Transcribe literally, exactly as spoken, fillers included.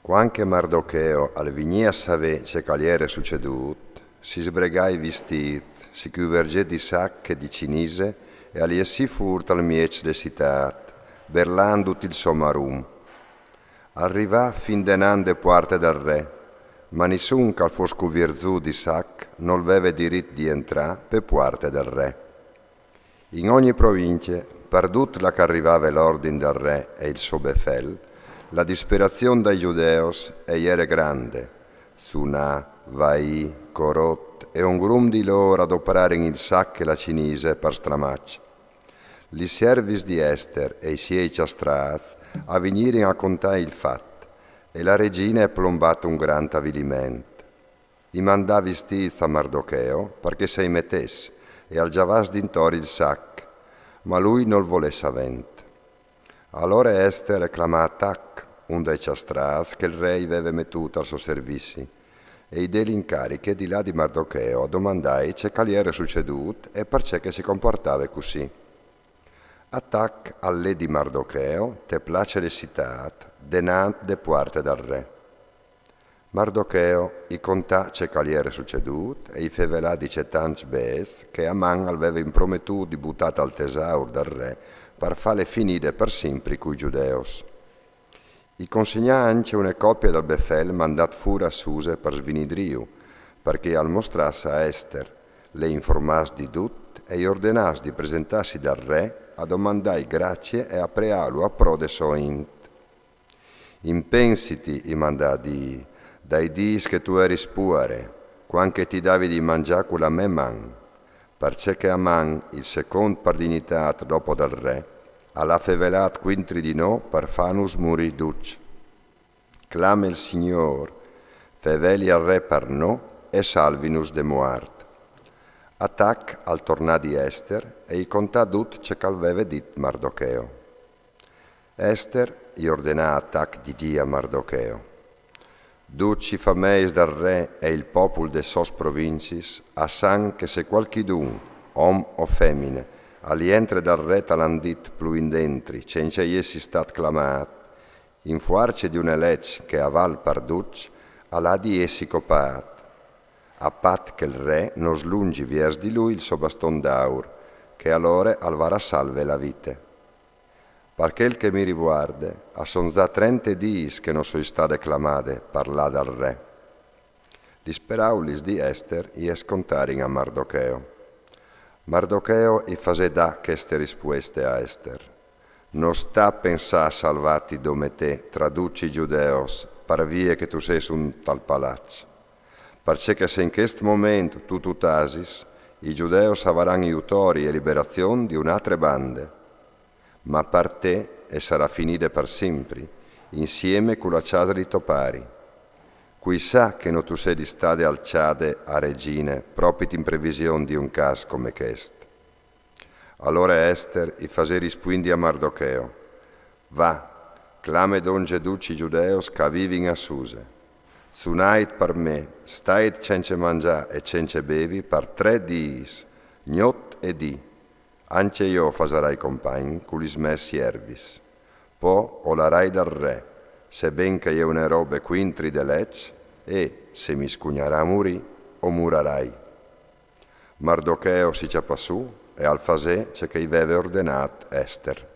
Cuant che Mardocheo al vignì a savê ce che al jere sucedût, si sbregà i vistîts, si cuvergè di sac e di cinise e al jessì fûr tal mieç de citât, berlant dut il so marum. Al rivà fin denant de puarte dal re, ma nissun che al fos cuvierzût di sac nol veve dirit di jentrâ pe puarte dal re. In ogni provincie, par dut là che al rivave l'ordin dal re e il so befel, la disperazion dai Judeos e jere grande. Sunà, vaî, corot e un grum di lôr a doprarin il sac e la cinise par stramaç. Lis siervis di Ester e i siei cjastrâts a vignirin a contâ il fat, e la regine e plombà un grant aviliment. I mandà vistîts a Mardocheo par che se i metès e al gjavàs dintor il sac, ma lui nol volè savênt. Alore Ester e clamà Atac, un dai cjastrâts che il re i veve metût al so servizi, e i dè l'incariche di lâ di Mardocheo a domandâi ce che al jere sucedût e parcè che si compuartave cussì. Atac al lè di Mardocheo te place de citât, denant de puarte dal re. Mardocheo i contà ce che al jere sucedût e i fevelà di cetancj bêçs che Aman al veve imprometût di butâ tal tesaur dal re par fâle finide par simpri cui Judeos. I consegnà ancje une copie dal befel mandât fûr a Suse par Svinidriu, par che al mostràs a Ester, le informàs di dut e i ordenàs di presentâsi dal re a domandâi gracie e a preâlu a pro de sô int. Impensiti, i mandà a dî, dai dîs che tu jeris puare, cuant che ti davi di mangjâ cu la mê man, parcè che Aman, il secont par dignitât dopo dal re, al à fevelât cuintri di nô par fânus murî ducj. Clame il Signôr, feveli al re par nô e salvinus de muart. Atac al tornà di Ester e i contà dut ce che al veve dit Mardocheo. Ester i ordenà a Atac di dî a Mardocheo: Ducj i fameis dal re e il popul des sôs provincis a san che se cualchidun, om o femine, al jentre dal re tal andit plui indentri, cence jessi stât clamât, in fuarce di une leç che e vâl par ducj, al à di jessi copât, a pat che il re no slungji viers di lui il so baston d'aur, che alore al varà salve la vite. Par chel che mi rivuarde, a son za trente dîs che no soi stade clamade par lâ dal re. Lis peraulis di Ester i scontarin a Mardocheo. Mardocheo i fasè dâ cheste rispueste a Ester: No sta pensâ a salvâti dome te tra ducj i Judeos, par vie che tu sês un tal palaç. Parcè che se in chest moment tu tu tasis, i Judeos a varan jutori e liberazion di une altre bande. Ma par te e sarà finide par simpri, insieme cu la cjase di to pari. Cui sa che no tu sedis stade alçade a regine propit in prevision di un câs come chest. Alore Ester i fasè rispuindi a Mardocheo: Va, clame dongje ducj i Judeos che a vivin a Suse. Sunait par me, stait cence mangjâ e cence bevi par trê dîs, gnot e dì. Ancje jo o fasarai compagn cu lis mês siervis. Po o larai dal re, seben che e je une robe cuintri de leç, e, se mi scugnarà a murî, o murarai. Mardocheo si cjapà sù e al fasè ce che i veve ordenât Ester.